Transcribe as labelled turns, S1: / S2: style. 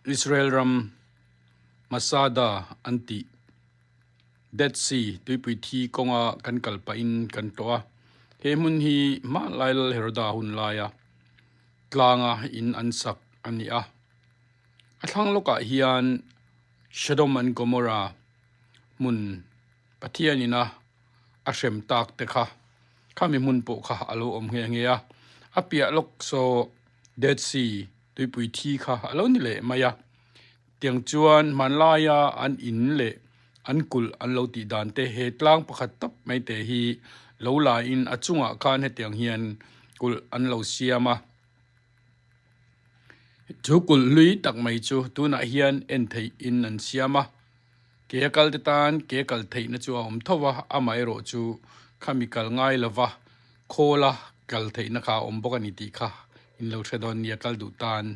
S1: Israel ram Masada an tih Dead Sea tuipui thi kawnga kan kal pahin kan tlawh a. He hmun hi hmanlai Lal Heroda hun laia tlanga in an sak a ni a. A thlang lawkah hian Sodom and Gomorrah hmun Pathian ina a hrem tak te kha khami hmun pawh kha a lo awm nghe nghe a. A piah lawk saw Dead Sea tuipui thi kha a lo ni leh mai a. Tiang chuan hmanlaia an in leh an kulh an lo tih dan te he tlang pakhat tawp mai te hi lo la in a chungah khan hetiang hian kulh an lo siam a. Chu kulh hlui tak mai chu tunah hian en theih in an siam a. Ke a kal te tan ke kal theihna chu a awm tho a, amaherawh chu khami kal ngai lova khawla kal theihna kha a awm bawk a ni tih kha in lo hre dawn nia kal duh tan.